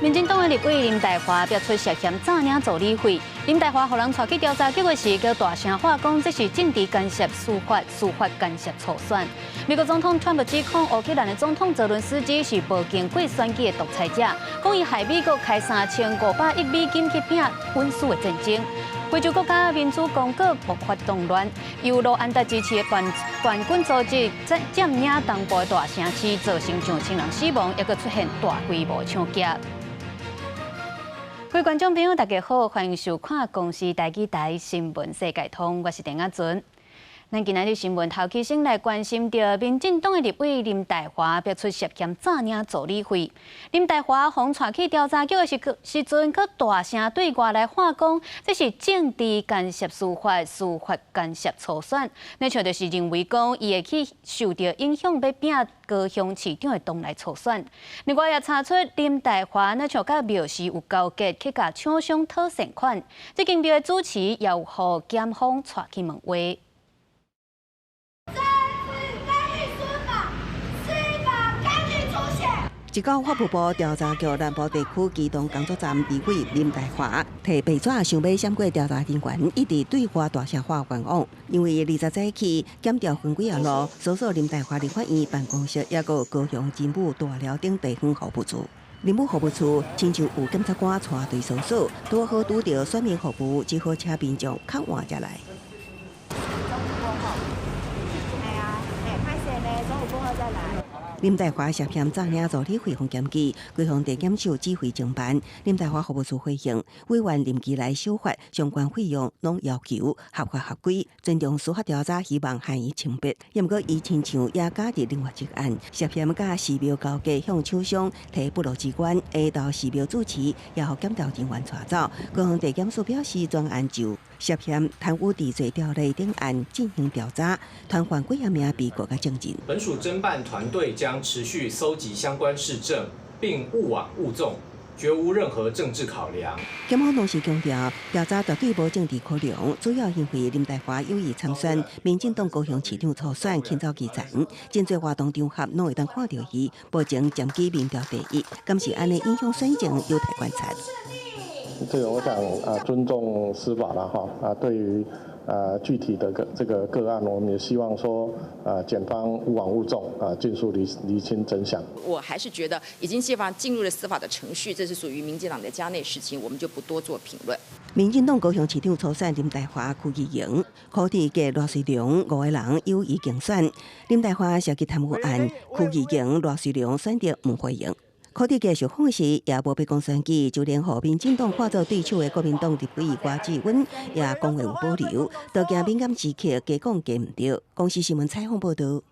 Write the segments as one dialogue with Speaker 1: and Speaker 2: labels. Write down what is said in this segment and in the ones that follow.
Speaker 1: 民進黨的立委林岱樺爆出涉嫌詐領助理費，林岱樺予人帶去調查局的時，閣大聲喊講這是政治干涉司法，司法干涉初選。美國總統川普指控烏克蘭的總統澤倫斯基是無經過選舉的獨裁者，講伊害美國開3500億美金去拚穩死的戰爭。非洲國家民主剛果爆發動亂，由盧安達支持的叛軍組織佔佔領東部的大城市，造成上千人死亡，抑閣出現大規模搶劫。各位觀眾朋友，大家好，歡迎收看公視台語台新聞世界通，我是鄭亞純。咱今仔日新聞頭起先來關心著民進黨的立委林岱樺爆出涉嫌詐領助理費。林岱樺予帶去調查局的時陣，閣大聲對外來喊講，這是政治干涉司法，司法干涉初選。親像就是認為講，伊會去受著影響，欲拚高雄市長的黨內初選。另外也查出林岱樺若像佮廟司有勾結，去共廠商討善款。這間廟的主持也有予檢方帶去問話。
Speaker 2: 再次干預司法，司法干預初選。
Speaker 3: 一到法務部調查局南部地區機動工作站立委林岱樺，提白紙想欲閃過調查人員，一直對外大聲喊冤枉。因為20早起檢調分幾仔路，搜索林岱樺立法院辦公室，抑閣高雄真武大寮頂地方服務處。林武服務處親像有檢察官帶隊搜索，拄好拄著選民服務，只好請民眾較晚才來。
Speaker 2: 係啊，誒，歹勢呢，中午過後再來。
Speaker 3: 林岱樺涉嫌詐領助理費予檢舉，高雄地檢署指揮偵辦。林岱樺服務處回應，委員任期內收發相關費用，攏要求合法合規，尊重司法調查，希望還伊清白。毋過伊親像也加佇另外一案，涉嫌佮寺廟勾結向廠商提不樂之官，下晝寺廟住持也予檢調人員帶走。高雄地檢署表示，專案就涉嫌貪污治罪條例等案進行調查，傳喚幾仔名被告佮證人。
Speaker 4: 本署偵辦團隊將持續蒐集相關事證，並勿枉勿縱，絕無任何政治考量。
Speaker 3: 檢方同時強調，調查絕對無政治考量，主要因為林岱樺有意參選民進黨高雄市長初選，緊走基層，真濟活動場合攏會當看著伊，目前佔據民調第一，敢是按呢影響選情有待觀察。
Speaker 5: 這個我想啊，尊重司法啦，哈啊，對於啊具體的個這個個案，我們也希望說啊，檢方勿枉勿縱啊，盡速釐清真相。
Speaker 6: 我還是覺得已經基本上進入了司法的程序，這是屬於民進黨的家內事情，我們就不多做評論。
Speaker 3: 民進黨高雄市長初選林岱樺、柯議員、柯志杰、賴瑞隆五個人有意競選。林岱樺涉及貪污案，柯議員、賴瑞隆選擇毋回應。柯志杰受訪時也無欲講選舉，就連予民進黨看做對手的國民黨立委郭志溫也講話有保留，都驚敏感時刻加講加毋對。公視新聞採訪報導。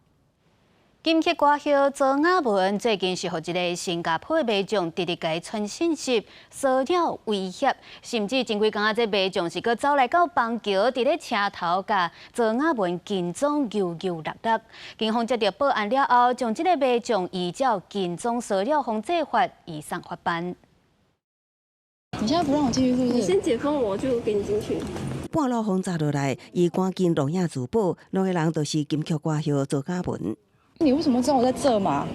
Speaker 1: 金曲歌后周雅文最近是予一个新加坡的民眾直直共伊傳訊息、騷擾、威脅，甚至前幾工啊，這民眾是閣走來到邦橋，佇咧車頭共周雅文跟蹤搝搝搦搦。警方接到報案了後，將這个民眾依照跟蹤騷擾防制法移送法辦。
Speaker 7: 你現在不讓我進去，是不是？
Speaker 8: 你先解封，我就給你進去。
Speaker 3: 半路予閘落來，伊趕緊錄影自保，兩個人就是金曲歌后周雅文。
Speaker 7: 你為什麼知道我在這嘛？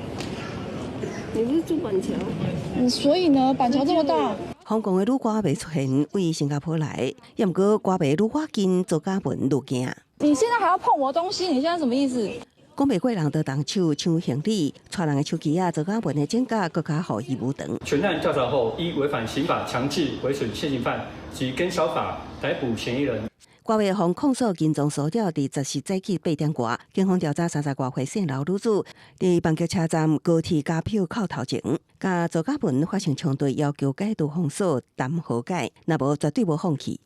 Speaker 8: 你不是住板橋？
Speaker 7: 嗯，所以呢，板橋這麼大。
Speaker 3: 香港的女歌迷出現，為新加坡來，也毋過歌迷愈倚近，周雅文愈驚。
Speaker 7: 你現在還要碰我東西？你現在什麼意思？
Speaker 3: 講袂過人就動手搶行李，掣人的手機仔，周雅文的整甲閣較予伊無長。
Speaker 9: 全案調查後，依違反刑法強制猥損現行犯及跟梢法逮捕嫌疑人。
Speaker 3: 歌迷予控訴跟蹤騷擾，佇10日早起8點外，警方調查30外歲姓劉女子，佇板橋車站高鐵加票口頭前，共周雅文發生衝突，要求解除封鎖談和解，若無絕對無放棄。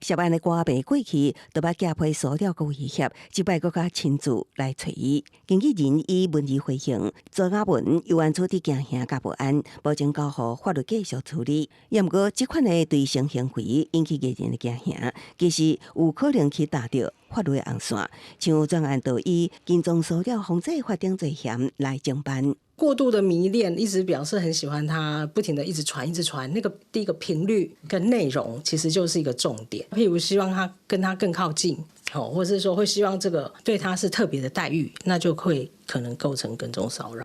Speaker 3: 涉案的歌迷過去都捌寄批騷擾佮威脅，這擺閣較親自來揣伊。經紀人以文字回應，周雅文猶原處佇驚嚇佮不安，目前交予法律繼續處理。也毋過，這款的對性行為引起藝人的驚嚇，其實有可能去踏著法律的紅線，像專案就以跟蹤騷擾防制法等罪嫌來偵辦。
Speaker 10: 過度的迷戀，一直表示很喜歡他，不停的一直傳，一直傳。那個第一個頻率跟內容，其實就是一個重點。譬如希望他跟他更靠近，或者是說會希望這個對他是特別的待遇，那就會可能構成跟蹤騷擾。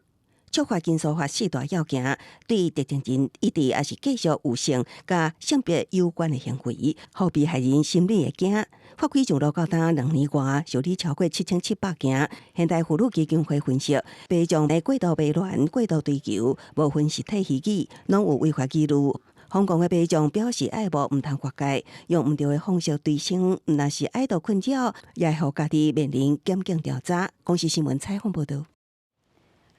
Speaker 3: 觸犯禁訴法四大要件，對特定人一直抑是繼續有性佮性別有關的行為，予被害人心裡會驚。法規上路到今2年外，受理超過7700件。現代婦女基金會分析，民眾的過度迷戀、過度追求、無分實體虛擬，攏有違法記錄。瘋狂的民眾表示愛慕毋通越界，用毋對的方式追星，毋但是愛到困擾，也會予家己面臨檢警調查。公視新聞採訪報導。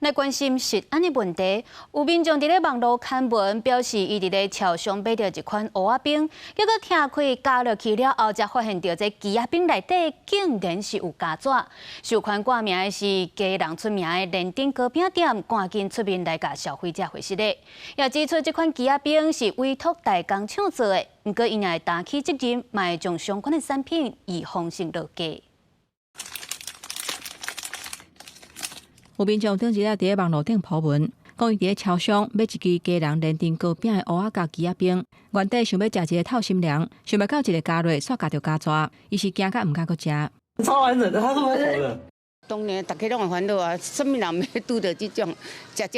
Speaker 1: 來關心食安的問題，有民眾佇咧網路刊文表示，伊佇咧超商買著一款芋仔冰，結果拆開咬落去了後，才發現著這枝仔冰內底竟然是有膠紙。授權掛名的是基隆出名的連頂糕餅店，趕緊出面來共消費者回釋的，也指出這款枝仔冰是委託代工廠做的，毋過𪜶若會擔起責任，嘛會將相關的產品預防性落架。
Speaker 11: 有民眾頂日仔佇咧網路頂 po 文，講伊佇咧超商買一支基隆連頂糕餅的芋仔佮枝仔冰，原底想欲食一个透心涼，想袂到一个咬落，煞咬著膠紙，伊是驚甲毋敢閣食。
Speaker 12: 超完整的，他這麼說的。
Speaker 13: 當然，大家攏會煩惱啊，啥物人欲拄著這種，食食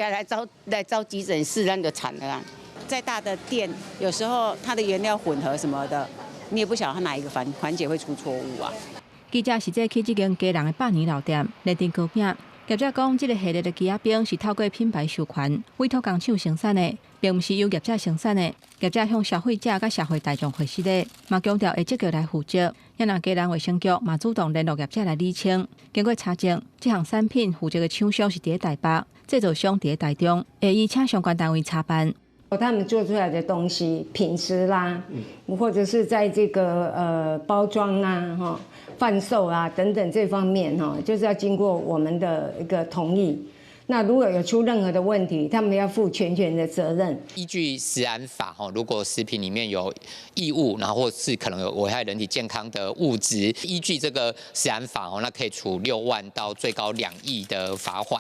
Speaker 13: 來走急診室，咱就慘了啦。
Speaker 14: 再大的店，有時候它的原料混合什麼的，你也不曉得它哪一個環節會出錯誤啊。
Speaker 11: 記者實際去這間基隆的百年老店連頂糕餅。業者講，這个系列的枝仔冰是透過品牌授權委託工廠生產的，並毋是由業者生產的。業者向消費者佮社會大眾解釋的，嘛強調會積極來負責。也若基隆衛生局嘛主動聯絡業者來釐清。經過查證，這項產品負責的廠商是佇咧台北，製造商佇咧台中，會移請相關單位查辦。
Speaker 15: 他們做出來的東西品質啦，或者是在這個包裝啊、哈販售啊等等這方面哈，就是要經過我們的一個同意。那如果有出任何的問題，他們要負全權的責任。
Speaker 16: 依據食安法，哈，如果食品裡面有異物，然後或是可能有危害人體健康的物質，依據這個食安法，哦，那可以處6萬到最高2億的罰款。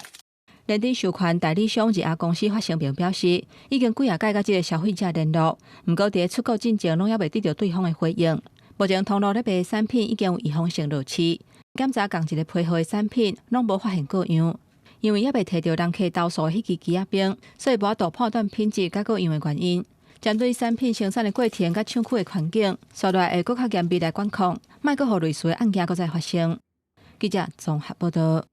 Speaker 11: 連頂授權代理商日亞公司發聲明表示，已經幾仔擺佮這个消費者聯絡，毋過佇咧出貨進前攏猶未得著對方的回應。目前通路咧賣的產品已經有預防性落市，檢查仝一个批號的產品攏無發現過樣。因為猶未提著人客投訴的彼支枝仔冰，所以無法度判斷品質佮過樣的原因。針對產品生產的過程佮廠區的環境，紲落來會閣較嚴密來管控，莫閣予類似的案件閣再發生。記者綜合報導。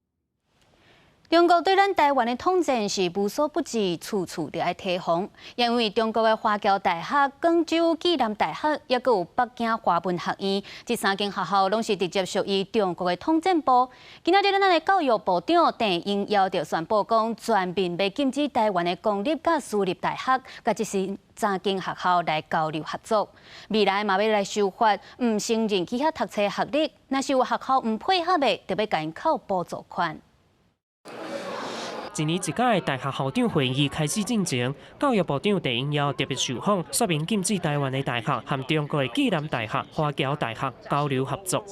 Speaker 1: 中國對咱台灣的統戰是無所不至，處處著愛提防。因為中國的華僑大學、廣州暨南大學，抑閣有北京華文學院，這三間學校攏是直接屬於中國的統戰部。今仔日咱的教育部長鄧英耀就宣布講，全面欲禁止台灣的公立佮私立大學，佮這三間學校來交流合作。未來嘛欲來修法，毋承認去遐讀冊學歷，若是有學校毋配合的，就欲共𪜶扣補助款。
Speaker 17: 一年一屆的大學校長會議開始進前，教育部長鄧英耀特別受訪，說明禁止台灣的大學和中國的暨南大學、華僑大學交流合作。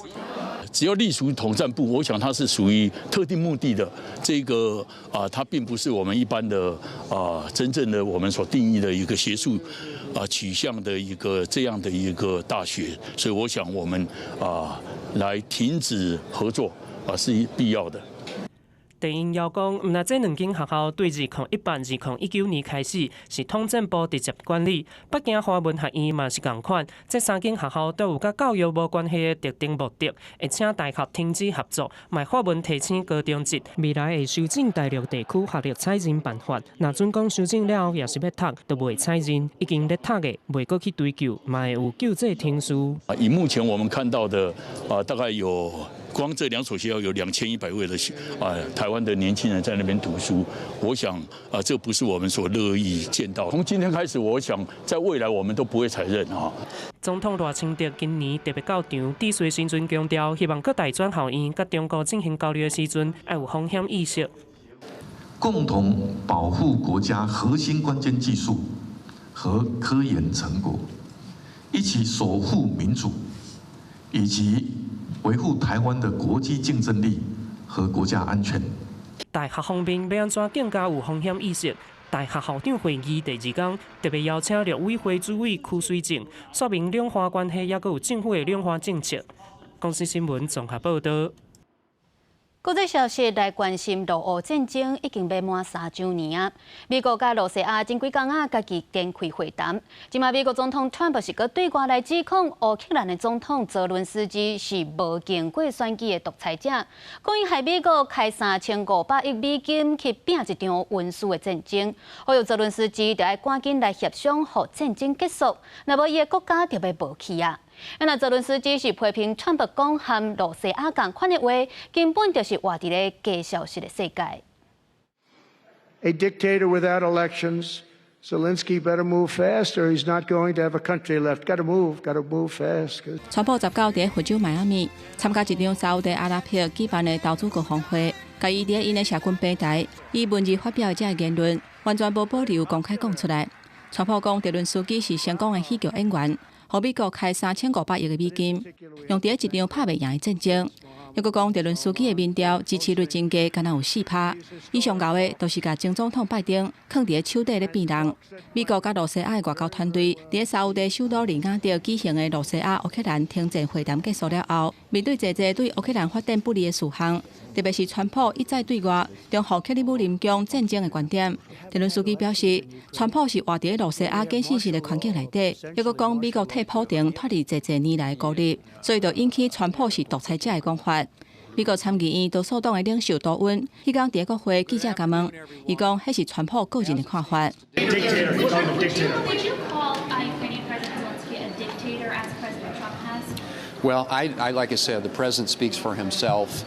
Speaker 18: 只要隸屬統戰部，我想它是屬於特定目的的，這個啊，它並不是我們一般的啊，真正的我們所定義的一個學術啊取向的一個這樣的一個大學，所以我想我們啊來停止合作啊是必要的。
Speaker 17: 鄧英耀講，毋但這兩間學校對2018、2019年開始是統戰部直接管理，北京華文學院嘛是仝款。這三間學校都有佮教育無關係的特定目的，會請大學停止合作，嘛發文提醒高中職，未來會修正大陸地區學歷採認辦法。若準講修正了後，也是欲讀，就袂採認；已經咧讀的，袂閣去追究，嘛會有救濟程序。
Speaker 18: 以目前我們看到的，啊，大概有。光這兩所學校有2100位的啊台灣的年輕人在那邊讀書，我想啊，這不是我們所樂意見到。從今天開始，我想在未來我們都不會採認啊。
Speaker 17: 總統賴清德今年特別到場，致辭時陣強調，希望各大專校院佮中國進行交流的時陣，愛有風險意識，
Speaker 19: 共同保護國家核心關鍵技術和科研成果，一起守護民主，以及維護台灣的國際競爭力和國家安全。
Speaker 17: 大學方面欲按怎更加有風險意識？大學校長會議第二天特別邀請陸委會主委柯水正，說明兩岸關係，抑閣有政府的兩岸政策。公視新聞綜合報導。
Speaker 1: 國際消息來關心，俄烏戰爭已經欲滿3週年啊！美國佮露西亞前幾工啊，家己展開會談。這馬美國總統川普是閣對外來指控烏克蘭的總統澤倫斯基是無經過選舉的獨裁者，講伊害美國開3500億美金去拚一場瘟事的戰爭，呼籲澤倫斯基著愛趕緊來協商，予戰爭結束，若無伊的國家就欲無去啊！啊，澤倫斯基是批評川普講和露西亞仝款的話，根本就是活佇咧假消息的世界。
Speaker 20: A dictator without elections, Zelensky better move fast, or he's not going to have a country left. Got to move, got to move fast.
Speaker 11: 川普19佇佛州邁阿密參加一場沙烏地阿拉伯舉辦的投資高峰會，共伊佇𪜶的社群平台以文字發表的這个言論，完全無保留公開講出來。川普講，澤倫斯基是成功的戲劇演員，予美國開3500億的美金，用佇一場拍袂贏的戰爭。猶閣講，澤倫斯基的民調支持率真低，干焦有4趴。伊上𠢕的，就是共前總統拜登囥佇手底咧變人。美國佮露西亞的外交團隊，佇沙烏地首都利雅得舉行的露西亞烏克蘭停戰會談結束了後，面對濟濟對烏克蘭發展不利的事項，特別是川普一再對外中予克里姆林宮戰爭的觀點，澤倫斯基表示，川普是活佇露西亞假信息的環境內底，猶閣講美國替普丁脫離濟濟年來的孤立，所以就引起川普是獨裁者的講法。美國參議院多數黨的領袖多溫，彼工佇國會記者共問，伊講彼是川普個人的看法。
Speaker 21: Would you call Ukrainian President Zelensky a dictator as President Trump has?
Speaker 22: Well, like I said, the president speaks for himself.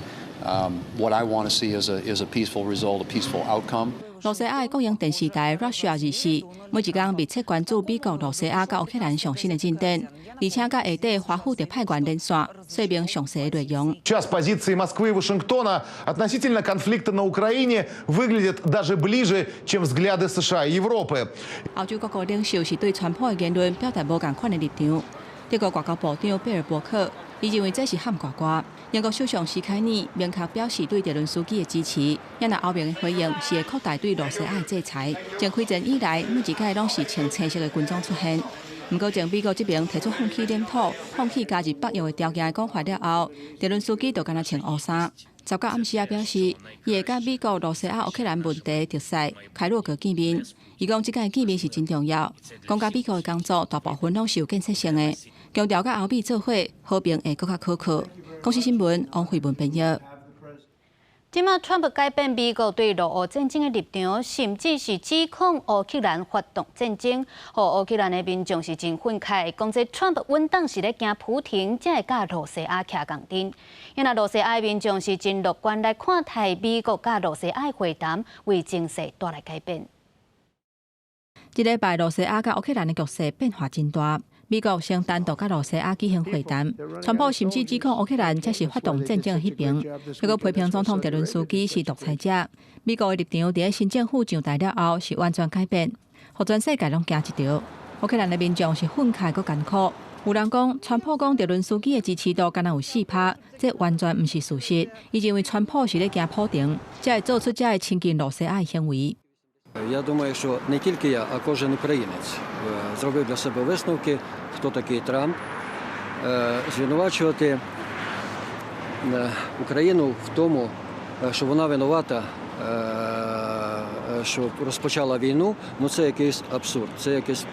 Speaker 22: What I want to see is a peaceful result, a peaceful outcome.
Speaker 11: 露西亞的國營電視台 Russia 24每一工密切關注美國、露西亞佮烏克蘭上新的進展，而且佮下底華府特派員連線，說明詳細的內容。
Speaker 23: Сейчас позиции Москвы и Вашингтона относительно конфликта на Украине выглядят даже ближе, чем взгляды США и Европы.
Speaker 11: 歐洲各國領袖是對川普的言論表達無仝款的立場。德國外交部長貝爾伯克，伊認為這是喊呱呱。英國首相施凱爾明確表示對澤倫斯基的支持，也若歐盟的回應是會擴大對露西亞的制裁。從開戰以來，每一屆攏是穿青色的軍裝出現。毋過，從美國這邊提出放棄領土、放棄加入北約的條件的講法了後，澤倫斯基就敢若穿烏衫。19暗時仔表示，伊會佮美國、露西亞、烏克蘭問題特使凱洛格見面。伊講這擺見面是真重要，講佮美國的工作大部分攏是有建設性的，強調佮歐美做伙和平會閣較可靠。公視新聞王慧文編譯。
Speaker 1: 這馬川普改變美國對俄烏戰爭的立場，甚至是指控烏克蘭發動戰爭，予烏克蘭的民眾是真憤慨，講這川普穩當是咧驚普廷，才會佮露西亞徛仝陣。因為露西亞的民眾是真樂觀來看待美國佮露西亞的會談，為情勢帶來改變。
Speaker 11: 這禮拜露西亞佮烏克蘭的局勢變化真大。美國先單獨佮露西亞舉行會談，川普甚至指控烏克蘭才是發動戰爭的彼爿，猶閣批評總統澤倫斯基是獨裁者。美國的立場佇新政府上台了後是完全改變，予全世界攏驚一趒。烏克蘭的民眾是憤慨閣艱苦。有人講，川普講澤倫斯基的支持度干焦有4趴，這完全毋是事實。伊認為川普是咧驚普丁，才會做出這个親近露西亞的行為。
Speaker 24: Я думаю, що не тільки я, а кожен українець зробив для себе висновки, хто такий Трамп. Звинувачувати Україну в тому, що вона винувата, що розпочала війну, ну це якийсь абсурд. Це якесь,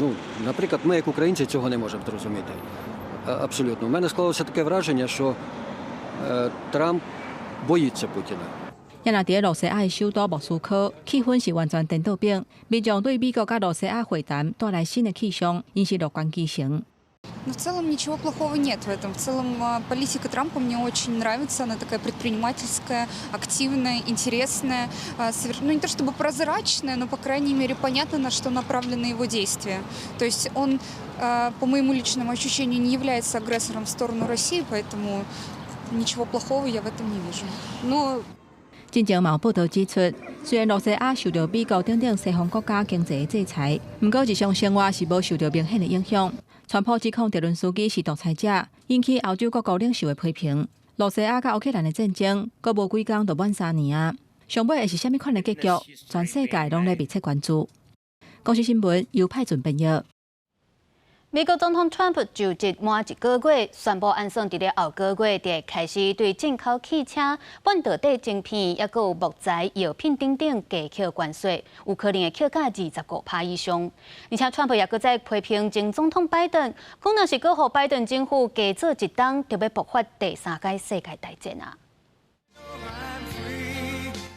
Speaker 24: ну, наприклад, ми, як українці, цього не можемо зрозуміти. Абсолютно. У мене склалося таке враження, що Трамп боїться Путіна.
Speaker 11: 也若佇露西亞的首都莫斯科，氣氛是完全顛倒反。民眾對美國佮露西亞會談帶來新的氣象，𪜶是樂觀其成。
Speaker 25: Но в целом ничего плохого нет в этом. В целом политика Трампа мне очень нравится. Она такая предпринимательская, активная, интересная. Ну, не то чтобы прозрачная, но, по крайней мере, понятно, на что направлены его действия. То есть он, по моему личному ощущению, не является агрессором в сторону России, поэтому ничего плохого я в этом не вижу. Но
Speaker 11: 進前嘛有報道指出，雖然露西亞受著美國等等西方國家經濟的制裁，毋過日常生活是無受著明顯的影響。川普指控澤倫斯基是獨裁者，引起歐洲各國領袖的批評。露西亞佮烏克蘭的戰爭，閣無幾工就滿3年啊！上尾會是啥物款的結局？全世界攏咧密切關注。公視新聞由派准編譯。
Speaker 1: 美國總統川普就職滿一個月，宣布按算佇咧後個月就開始對進口汽車、半導體晶片，抑閣有木材、藥品等等加課關稅，有可能會課到25%以上。而且川普也閣再批評前總統拜登，講若是閣予拜登政府加做一冬，就欲爆發第三屆世界大戰啊！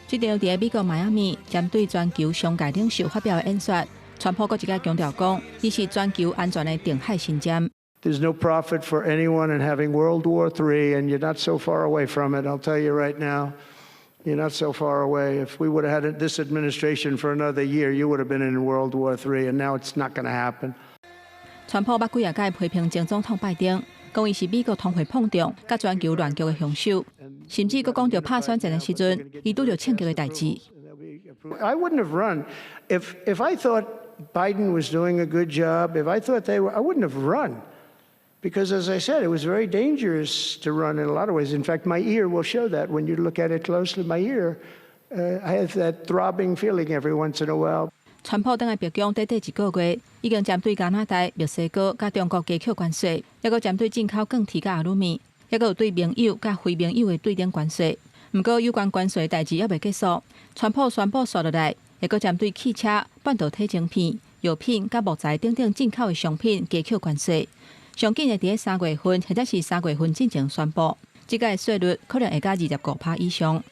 Speaker 11: 這場佇美國邁阿密針對全球商界領袖發表的演說。川普閣一擺強調講，伊是全球安全的定海神針。
Speaker 20: There's no profit for anyone in having World War III, and you're not so far away from it. I'll tell you right now, you're not so far away. If we would have had this administration for another year, you would have been in World War III, and now it's not going to happen.
Speaker 11: 川普捌幾仔擺批評前總統拜登，講伊是美國通貨膨脹佮全球亂局的兇手，甚至閣講著拍選戰的時陣，伊拄著槍擊的代誌。
Speaker 20: I wouldn't have run if I thought Biden was doing a good job. If I thought they were, I wouldn't have run. Because, as I said, it was very dangerous to run in a lot of ways. In fact, my ear will show that when you look at it closely. My ear, I have that throbbing feeling every once in a while.
Speaker 11: 川普轉來白宮短短一個月，已經針對加拿大、墨西哥佮中國加課關稅，抑閣針對進口鋼鐵佮阿魯米，抑閣有對盟友佮非盟友的對等關稅。毋過有關關稅的代誌猶未結束，川普宣布紲落來，會閣針對汽車、半導體晶片、藥品佮木材等等進口的商品加課關稅。上緊會佇3月份或者是3月份進前宣布，這個稅率可能會加25%以上。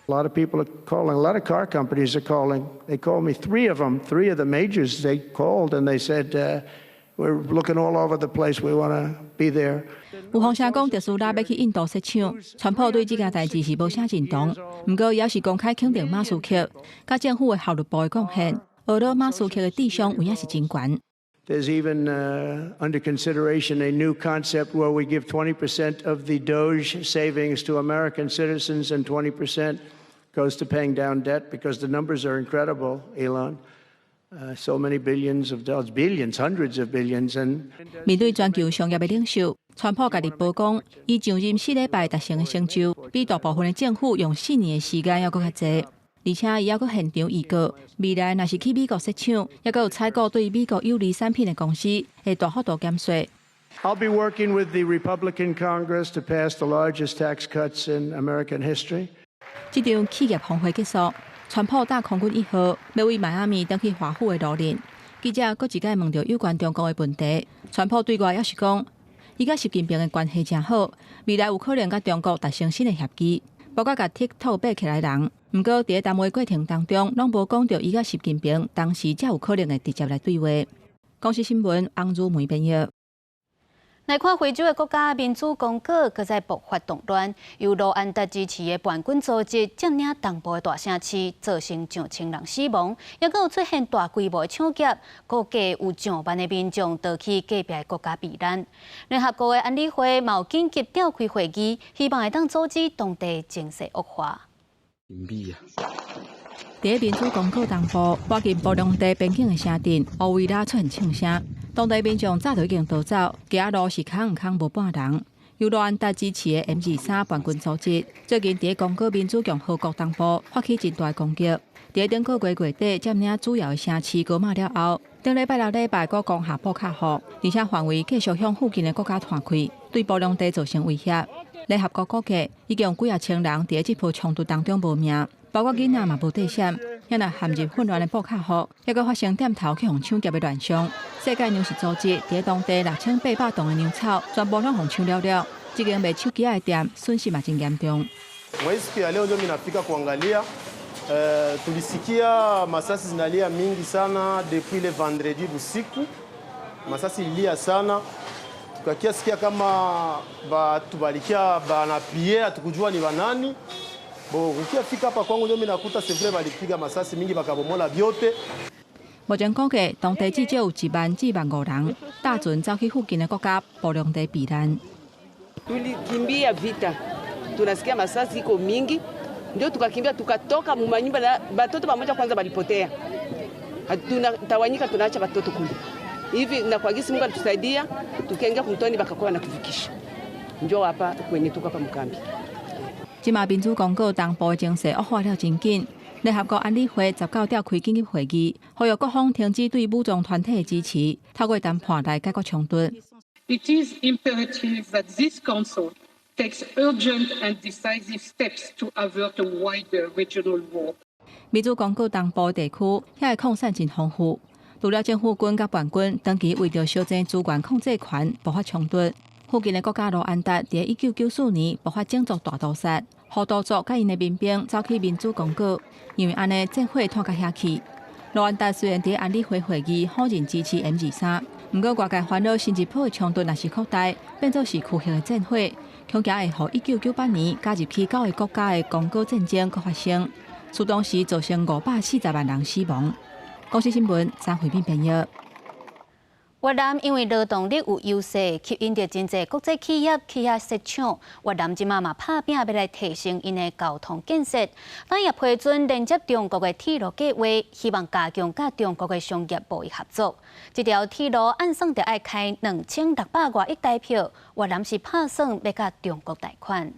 Speaker 20: A lot of people are calling, a lot of car companies are calling. They called me, three of them, three of the majors, they called and they said, "We're looking all over the place. We want to be there."
Speaker 11: 有風聲講，特斯拉欲去印度設廠，川普對這件代誌是無啥認同，毋過也是公開肯定馬斯克佮政府的效率部的貢獻。呵囉馬斯克的智商有影是真懸。
Speaker 20: There's even under consideration a new concept where we give 20% of the DOGE savings to American citizens and 20% goes to paying down debt because the numbers are incredible, Elon. So many billions of dollars, billions, hundreds of billions. And
Speaker 11: 面對全球商業的領袖，川普共日報講，伊上任4禮拜達成的成就，比大部分的政府用4年的時間猶閣較濟。而且伊猶閣現場預告，未來若是去美國設廠，猶閣有採購對美國有利產品的公司，會大幅度減稅。
Speaker 20: I'll be working with the Republican Congress to pass the largest tax cuts in American history.
Speaker 11: 這場企業峰會結束，川普搭空軍1號欲對邁阿密轉去華府的路輪。記者閣一擺問著有關中國的問題，川普對外也是講，伊佮習近平的關係誠好，未來有可能佮中國達成新的協議，包括共 TikTok 買起來人。毋過佇咧談話過程當中，攏無講著伊佮習近平當時才有可能會直接來對話。公視新聞翁如梅編譯。
Speaker 1: 來看非洲的國家民主剛果，閣再爆發動亂，由盧安達支持的叛軍組織佔領東部的大城市，造成上千人死亡，抑閣有出現大規模的搶劫，估計有上萬的民眾逃去隔壁的國家避難。聯合國的安理會嘛有緊急召開會議，希望會當阻止當地情勢惡化。
Speaker 11: 佇民主剛果東部，倚近布隆迪邊境的城鎮烏維拉出現槍聲，當地民眾早就已經逃走，街仔路是空空無半人。由盧安達支持的 M23叛軍組織，最近佇剛果民主共和國東部發起真大的攻擊。佇頂個月月底佔領主要的城市戈馬了後，頂禮拜六禮拜閣攻下布卡河，而且範圍繼續向附近的國家拖開，對布隆迪造成威脅。聯合國估計已經有幾仔千人佇這波衝突當中無命，包括囡仔嘛無綴閃。猶若陷入混亂的布卡河，抑閣發生店頭去予搶劫的亂象。世界糧食組織佇當地6800噸的糧草全部攏予搶了了，這間賣手機仔的店損失嘛真嚴重。
Speaker 2: Siku ya leo ndio mimi nafika kuangalia. Tulisikia masasi zinalia mingi sana depuis le vendredi busiku, masasi ilia sana, tukakia sikia kama batu balikia banapie, hatukujua ni banani. Bon, kukia fika hapa kwangu ndio mimi nakuta c'est vrai balipiga masasi mingi bakabomola vyote.
Speaker 11: 目前估計當地至少有1萬至1萬5人，搭船走去附近的國家布隆迪避難。
Speaker 4: Tulikimbia vita, tunasikia masasi iko mingi, ndio tukakimbia tukatoka mumanyumba na batoto pamoja, kwanza balipotea, tunatawanyika, tunaacha batoto kule hivi, na kwa gisi Mungu alitusaidia, tukaingia kumtoni, bakakuwa wanatuvukisha, njoo hapa kwenye tuko hapa mkambi.
Speaker 11: 這馬民主剛果東部的情勢惡化了真緊，聯合國安理會19召開緊急會議，呼籲各方停止對武裝團體的支持，透過談判來解決衝突。
Speaker 5: It is imperative that this council takes urgent and decisive steps to avert a wider regional war.
Speaker 11: 民主剛果東部地區，遐个礦產真豐富，除了政府軍佮叛軍長期為著相爭資源控制權爆發衝突。附近的國家盧安達佇1994年爆發種族大屠殺，胡圖族佮𪜶的民兵走去民主剛果，因為按呢戰火拖較遐去。盧安達雖然佇安理會會議否認支持 M23，毋過外界煩惱新一波的衝突若是擴大，變做是區域的戰火，恐驚會予1998年加入去九個國家的剛果戰爭閣發生，予當時造成540萬人死亡。公視新聞張惠敏編譯。
Speaker 1: 越南因為勞動力有優勢，吸引著真濟國際企業去遐設廠。越南這馬嘛拍拚欲來提升𪜶的交通建設，但也批准連接中國的鐵路計畫，希望加強佮中國的商業貿易合作。這條鐵路按算著愛開2600外億台票，越南是拍算欲佮中國貸款。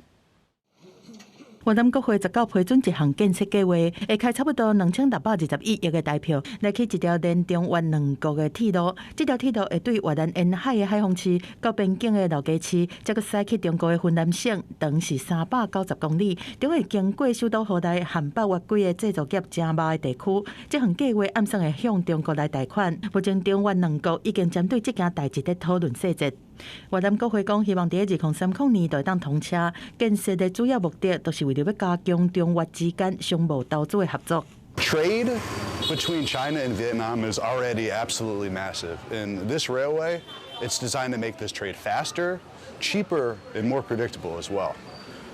Speaker 6: 越南國會19批准一項建設計畫，會開差不多2621億的台票來起一條連中越兩國的鐵路。這條鐵路會對越南沿海的海防市到邊境的老街市，再閣駛去中國的雲南省，長是390公里，將會經過首都河內和北越幾个製造業誠峇的地區。這項計畫按算會向中國來貸款。目前中越兩國已經針對這件代誌佇討論細節。越南國會講，希望佇2030年就會當通車。建設的主要目的，就是為著欲加強中越之間商貿投資的合作。
Speaker 7: Trade between China and Vietnam is already absolutely massive. And this railway, it's designed to make this trade faster, cheaper, and more predictable as well.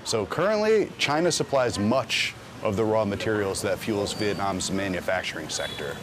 Speaker 7: So currently, China supplies much of the raw materials that fuels Vietnam's manufacturing sector.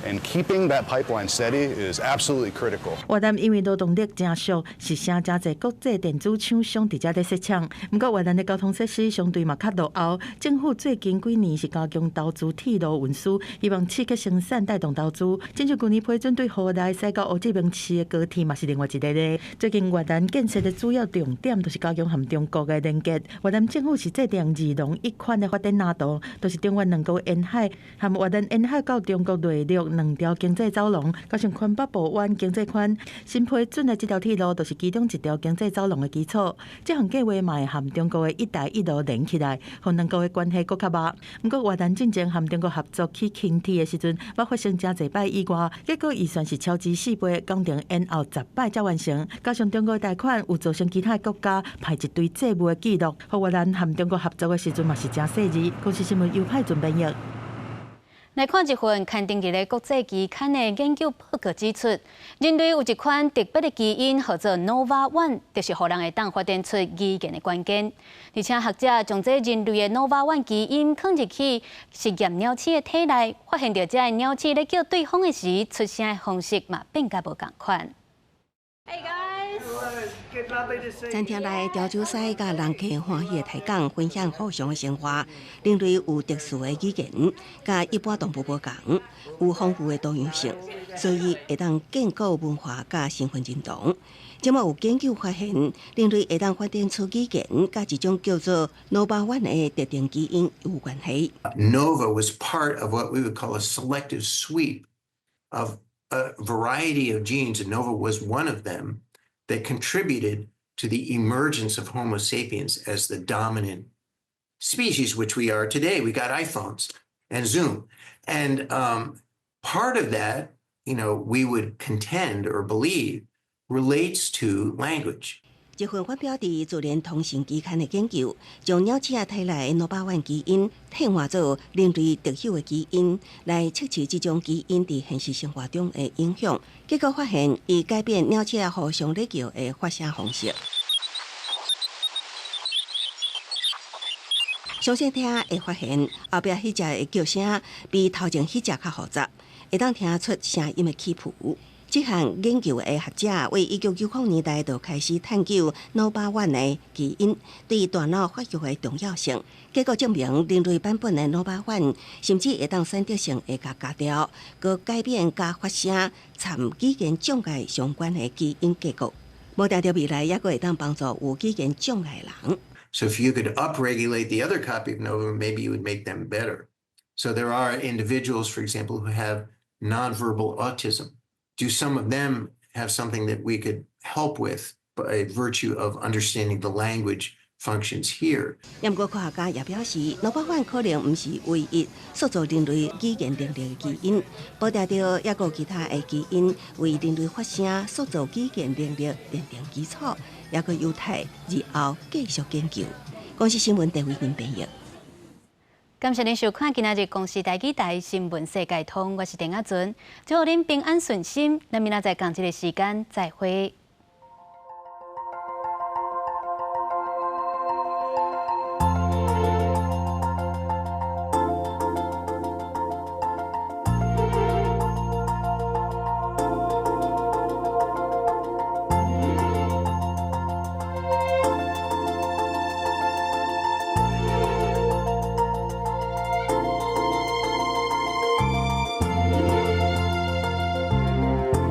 Speaker 7: And keeping that pipeline steady is absolutely critical.
Speaker 6: 越南因為勞動力誠俗，是誠濟國際電子廠商佇遮咧設廠。毋過越南的交通設施相對嘛較落後，政府最近幾年是加強投資鐵路運輸，希望刺激生產帶動投資。親像舊年批准對河內駛到胡志明市的高鐵嘛是另外一個例。最近越南建設的主要重點就是加強和中國的連結。越南政府是制定二龍一寬的發展藍圖，就是中越兩國沿海和越南沿海到中國內陸兩條經濟走廊，加上寬北部灣經濟圈，新批准的這條鐵路就是其中一條經濟走廊的基礎。這項計畫嘛會和中國的一帶一路連起來，予兩國的關係閣較密。毋過越南進前和中國合作起輕鐵的時陣，捌發生誠濟擺意外，結果預算是超支四倍，工程延後10擺才完成。加上中國貸款有造成其他國家派一堆債務的記錄，予越南和中國合作的時陣嘛是誠細膩。公視新聞尤派準編譯。
Speaker 1: 來看一份刊登佇咧國際期刊的研究報告指出，人類有一款特別的基因，號做 Nova One，就是予人會當發展出語言的關鍵。而且學者將這人類的 Nova One 基因放入去實驗鳥鼠的體內，發現著這个鳥鼠咧叫對方的時，出聲的方式嘛變甲無仝款。
Speaker 8: Hey guys！
Speaker 3: 餐廳內調酒師佮人客歡喜的抬槓，分享互相的生活。人類有特殊的語言，佮一般動物無仝，有豐富的多樣性，所以會當建構文化佮身份認同。這馬有研究發現，人類會當發展出語言，佮一種叫做 Nova One 的特定基因有關係。
Speaker 9: Nova was part of what we would call a selective sweep of a variety of genes, and Nova was one of them that contributed to the emergence of Homo sapiens as the dominant species, which we are today. We got iPhones and Zoom. And part of that, we would contend or believe relates to language.
Speaker 3: 這份發表佇《自然通訊》期刊的研究，將鳥鼠仔體內的 Nova One 基因替換做人類特有的基因，來測試這種基因佇現實生活中的影響。結果發現，伊改變鳥鼠仔互相咧叫的發聲方式。詳細聽會發現，後壁彼隻的叫聲比頭前彼隻較複雜，會當聽出聲音的起伏。這項研究的學者為1990年代就開始探究 Nova One 的基因對大腦發育的重要性。結果證明，人類版本的 Nova One 甚至會當選擇性會共鉸掉，閣改變佮發聲參語言障礙相關的基因結構。無定著未來猶閣會當幫助有語言障礙的人。
Speaker 9: So if you could upregulate the other copy of Nova, maybe you would make them better. So there are individuals, for example, who have nonverbal autism. Do some of them have something that we could help with by virtue of understanding the language functions here?
Speaker 3: 毋過科學家也表示，腦包粉可能毋是唯一塑造人類語言能力的基因，無定著猶閣有其他的基因為人類發聲、塑造語言能力奠定基礎，猶閣有待日後繼續研究。公視新聞鄭偉仁編譯。
Speaker 1: 感謝您收看今仔日公視台語台新聞世界通，我是鄭亞純，祝予恁平安順心。咱明仔載仝這个時間再會。